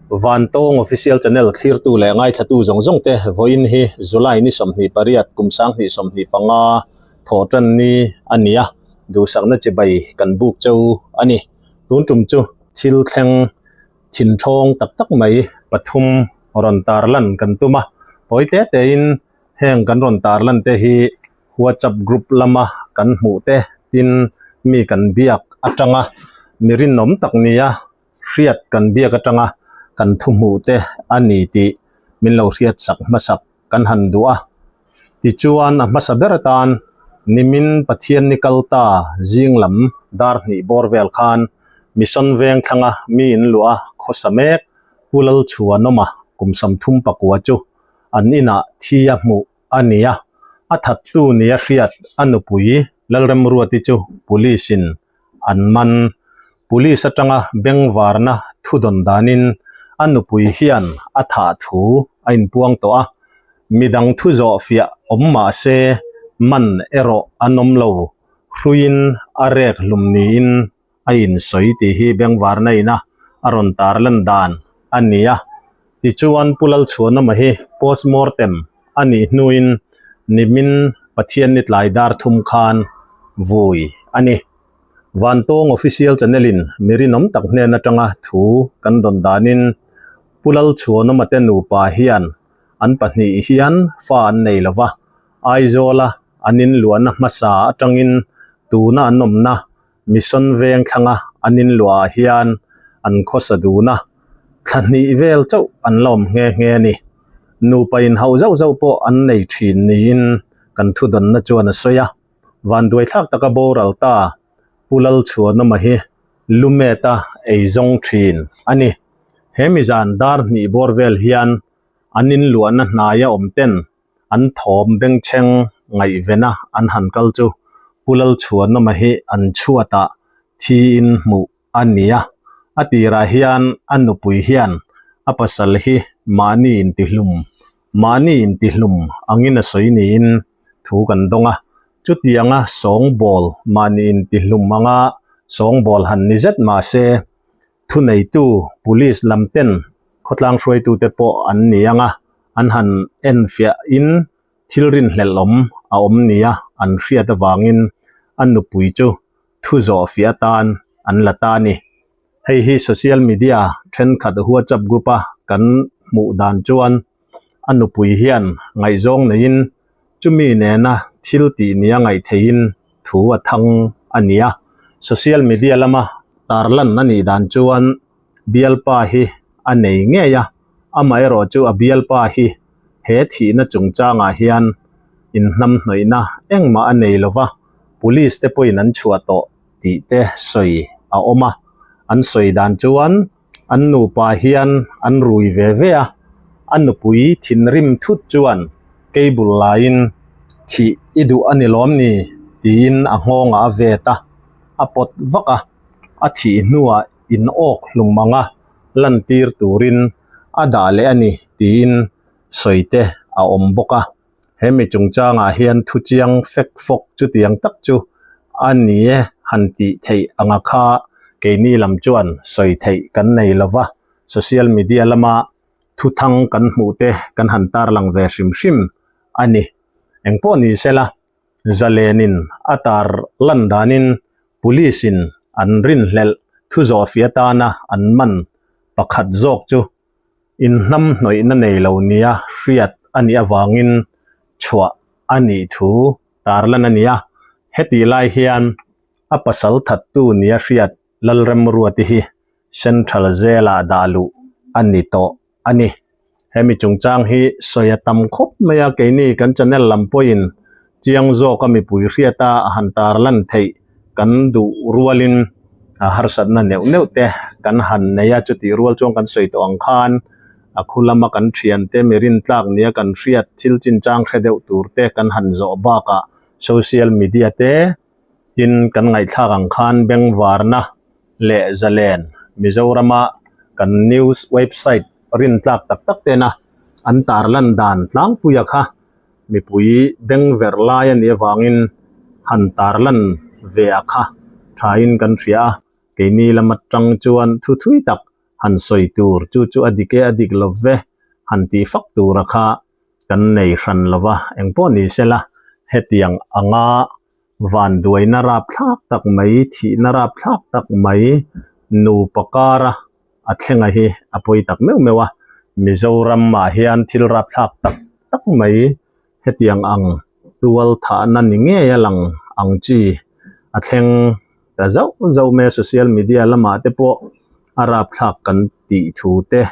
Vantawng Official Channel thlirtu leh ngaithlatu zawng zawng te vawiin hi July ni 28 kum 2025 thawh tan ni a ni a, duhsakna chibai kan buk cheu a ni. Tun tum chu thil thleng thinthawng tak tak mai pathum rawn tarlan kan tum a, tawi te tein heng kan rawn tarlan te hi WhatsApp group lama kan hmuh te tin mi kan biak atanga mi rinawm tak nia hriat kan biak atanga kan thu hmuh te a ni tih min lo hriat sak hmasak kan han duh a. Tichuan a hmasa ber atan nimin Pathian ni kal ta zing lam dar hnih bawr vel khan Mission veng thlanga mi in luah a khawsa mek Pu Lalchhuanawma kum 34 chu an inah thi a hmuh a ni a, a thattu nia hriat a nupui Lalremruati chu Police in an man. Police atanga bengvarna thu dawn danin a nupui hian a thah thu a inpuang tawh a, midang thu zawh fiah awm mah se man erawh an awm lo, hruiin a rek hlum niin a insawi tih hi bengvarna ina a rawn tarlan dan a ni a. Tichuan Pu Lalchhuanawma hi postmortem a nih hnuin nimin Pathianni tlai dar thum khan vui a ni. Vantawng Official Channel-in mi rinawm tak hnen atanga thu kan dawn danin Pu Lalchhuanawma te nupa hian an pahnih hian fa an nei lo va, Aizawla an inluahna hmasa atangin tuna an awmna Mission veng thlanga an inluahah hian an khawsa dun a, thla hnih vel chauh an la awm nghe nghe a ni. Nupa inhauh zauh zauh pawh an nei thin niin kan thudawnna chuan a sawi a. Vanduaithlak taka boral ta Pu Lalchhuanawma hi Lumeta ei zawng thin a ni. He mizan dar hnih bawr vel hian an inluahna hnaia awm ten an thawm bengchheng ngaihvena an han kal chu Pu Lalchhuanawma hi an chhuatah thiin hmuh a ni a. A tirah hian a nupui hian a pasal hi mahni intihlum, mahni intihlum angin a sawi niin thu kan dawng a. Chutianga sawngbawl mahni intihlum anga sawngbawl han ni zet mah se, Thuneitu Police lam ten khawtlang hruaitute pawh an ni ang a, an han enfiahin thil rinhlelh awm a awm nia an hriat avangin a nupui chu thu zawh fiah atan an la ta a ni. Hei hi social media thenkhat WhatsApp group a kan hmuh dan chuan a nupui hian ngaihzawng neiin chumi nena thil tih nia ngaih theihin thu a thang a ni a. Social media lama tarlan a nih dan chuan bialpa hi a nei ngei a, amaherawh chu a bialpa hi he thihna chungchangah hian inhnamhnawihna engmah a nei lova, police te pawhin an chhuah tawh tih te sawi a awm a. An sawi dan chuan An nupa hian an rui ve ve a, a nupui thinrim thut chuan cable laiin thih i duh a ni lawm ni tiin a nghawngah a vet a, a pawt vak a, a thih hnuah in awk hlum anga lantir turin a dah leh a ni tiin sawi te a awm bawk a. Hemi chungchangah hian thu chiang fek fawk chutiang tak chu a ni e han tih theih anga kha keini lam chuan sawi theih kan nei lo va, social media lama thu thang kan hmuh te kan han tarlang ve hrim hrim a ni. Engpawh ni sela, zalenin a tar lan danin police in an rinhlelh thu zawhfiah atana an man pakhat zawk chu inhnamhnawihna nei lo nia hriat a nih avangin chhuah a nih thu tarlan a ni a. Hetih lai hian a pasal thattu nia hriat Lalremruati hi Central Jail-ah dah luh a ni tawh a ni. Hemi chungchang hi sawi a tam khawp mai a, keini kan channel lam pawhin chiang zawka mipui hriata a han tarlan theih kan duh rualin a harsatna neuh neuh te kan han nei a, chutih rual chuan kan sawi tawh ang khan a khu lama kan thiante mi rintlak nia kan hriat thil chinchang hre deuh tur te kan han zawh bakah social media te tin kan ngaihthlak ang khan bengvarna leh zalen Mizorama kan news website rintlak tak tak tena an tarlan dan tlangpuia kha mipui bengverh lai a nih avangin han tarlan ve a kha thain kan hria a, keini lam atang chuan thu thui tak. han sawi tur chu chu a dik e a dik lo ve han tih fak tura kha kan nei hran lo va, engpawh ni sela hetiang anga vanduaina rapthlak tak mai, thihna rapthlak tak mai nupa kara a thlenga hi a pawi tak meuh meuh a, Mizoram ah hian thil rapthlak tak tak mai hetiang ang tual thahna ni ngei a lang ang chi a thleng ta zauh zauh mai a, social media lamah te pawh a rapthlak kan tih thu te,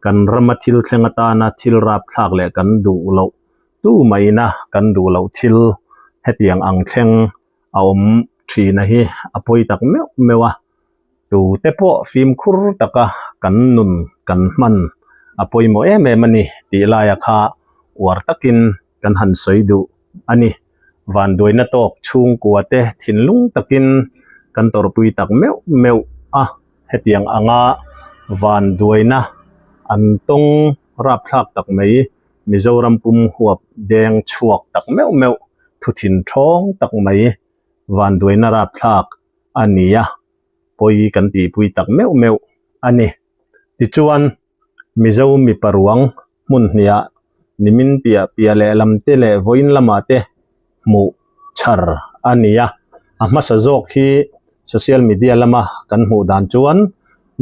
kan rama thil thleng atana thil rapthlak leh kan duh loh tu maina kan duh loh thil hetiang ang thleng a awm thina hi a pawi tak meuh meuh a, tute pawh fimkhur taka kan nun kan hman a pawimawh em em a ni tih laia kha uar takin kan han sawi duh a ni. Vanduaina tawk chhungkua te thinlung takin kan tawrhpui tak meuh meuh a, hetiang anga vanduaina an tawng rapthlak tak mai Mizoram pum huap deng chhuak tak meuh meuh thuthin thawng tak mai vanduaina rapthlak a ni a, pawi kan tihpui tak meuh meuh a ni. Tichuan, Mizo mipa ruang hmun hniah nimin piah piah leh lam te leh vawiin lamah te hmuh chhar a ni a, a hmasa zawk hi social media lama kan hmuh dan chuan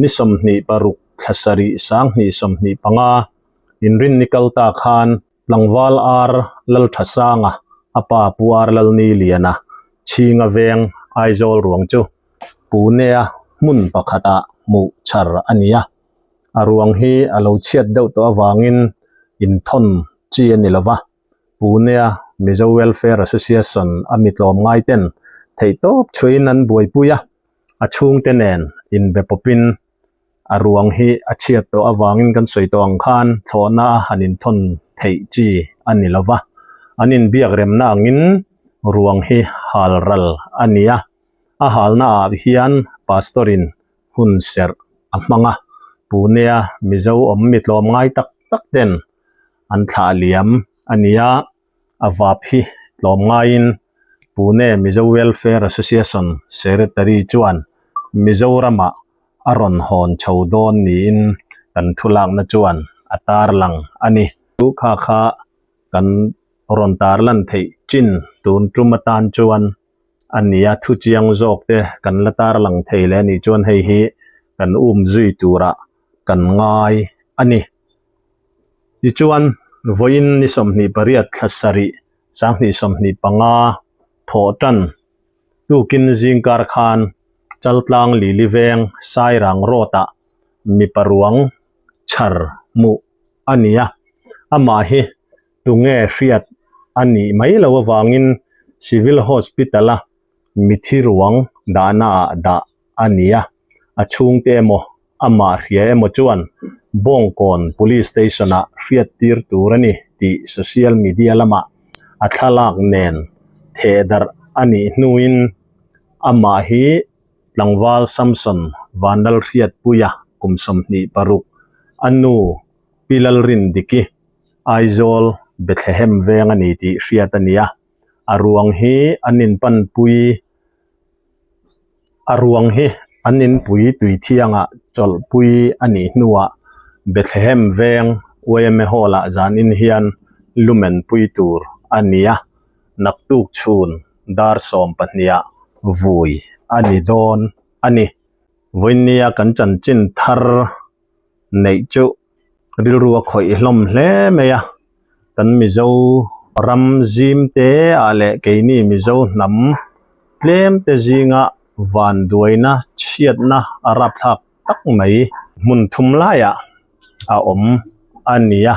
ni 26 thla sarih 2025 inrinni kal ta khan Tlangval Ar Lalthasanga, a pa Pu Ar Lalniliana, Chhinga veng Aizawl ruang chu Pune-a hmun pakhatah hmuh chhar a ni a. A ruang hi a lo chhiat deuh tawh avangin inthawn chi a ni lova, Pune-a Mizo Welfare Association a mi tlawmngai ten theihtawp chhuiin an buaipui a, a chhungte nen inbe pawpin A ruang hi a chhiat tawh avangin kan sawi tawh ang khan thlawhna a han inthawn theih chi a ni lo va, an inbiak remna angin ruang hi hal ral a ni a. A halna ah hian Pastor in hun serh a hmang a, Pune-a Mizo awm mi tlawm ngai tak tak ten an thlah liam a ni a. A vap hi tlawm ngaiin Pune Mizo Welfare Association Secretary chuan Mizoramah a rawn hawn chho dawn niin kan thulakna chuan a tarlang a ni. Chu kha kha kan rawn tarlan theih chin tun tum atan chuan a ni a, thu chiang zawk te kan la tarlang thei leh a nih chuan hei hi kan um zui turah kan ngai a ni. Tichuan, vawiin ni 28 thla sarih 2025 thawh tan tukin zingkar khan Chaltlang Lili Veng Sairang Road-ah mipa ruang chhar hmuh a ni a, amah hi tunge hriat a nih mai loh avangin Civil Hospital-a mithi ruang dahnaah dah a ni a, a chhungte emaw amah hria emaw chuan Bawngkawn Police Station-ah hriat tir tur a ni tih social media lamah a thlalak nen thehdarh a nih hnuin amah hi tlangval Samson Vanlalhriatpuia kum 26 a nu Pi Lalrindiki Aizawl Bethlehem veng a ni tih hriat a ni a, a ruang hi an inpanpui. A ruang hi an inpui tui thiangah chawlhpui a nih hnuah Bethlehem veng yma Hall ah zanin hian lumen pui tur a ni a, naktuk chhun dar 12 ah vui a ni dawn a ni. Vawinia kan chanchin thar neih chu rilru a khawih hlawm hle mai a, kan Mizo ram zim te ah leh keini Mizo hnam tlem te zinga vanduaina chhiatna a rapthlak tak mai hmun thum laiah a awm a ni a,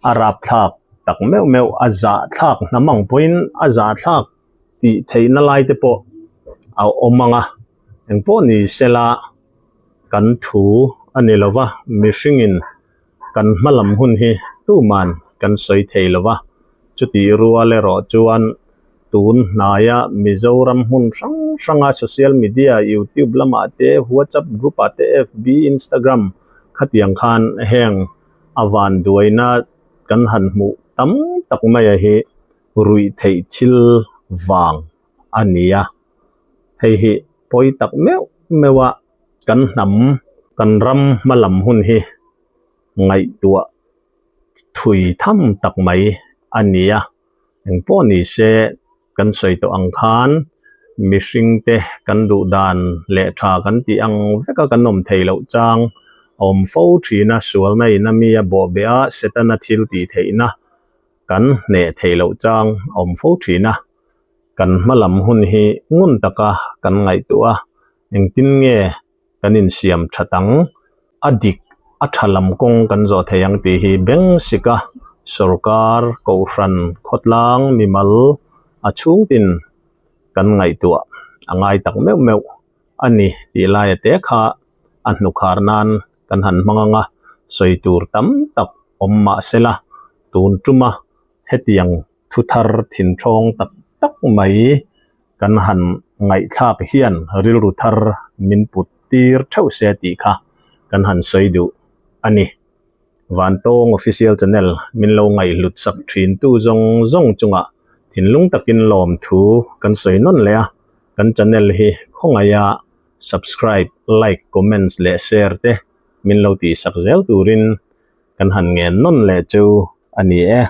a rapthlak tak meuh meuh a zahthlak hnam ang pawhin a zahthlak tih theihna lai te pawh a awm ang a, engpawh ni sela. Kan thu a ni lo va, mihringin kan hma lam hun hi tuman kan sawi thei lo va. Chutih rual erawh chuan tun hnaia Mizoram hmun hrang hranga social media, YouTube lamah te, WhatsApp group ah te, FB, Instagram khatiang khan heng a vanduaina kan han hmuh tam tak maia hi ruih theih thil vang a ni a. Hei hi pawi tak meuh meuh a kan hnam. Kan ram hma lam hun hi ngaihtuah thui tham tak mai a ni a, engpawh ni se kan sawi tawh ang khan mihring te kan duh dan leh tha kan tih ang veka kan awm thei loh chang a awm fo thin a, sualna in a mi a bawhbeh a, Setana thil tih theihna kan hneh thei loh chang a awm fo thin a, kan hma lam hun hi ngun taka kan ngaihtuah a, engtin nge kan insiam that ang, a dik a tha lam kawng kan zawh thei ang tih hi beng sik a, sorkar, kohhran, khawtlang, mimal a chhungtin kan ngaihtuah a ngai tak meuh meuh a ni tih laia te kha a hnukhar nan kan han hmang ang a, sawi tur tam tak awm mah sela tun tuma hetiang thu thar thinthawng tak tak mai kan han ngaihthlak hian rilru thar min put tir theuh se tih kha kan han sawi duh a ni. Vantawng Official Channel min lo ngaihhlut sak thin tu zawng zawng chungah thinlung takin lawmthu kan sawi nawn leh a, kan channel hi khawngaia subscribe, like, comments leh share te min lo tihsak zel turin kan han ngen nawn leh chu a ni e.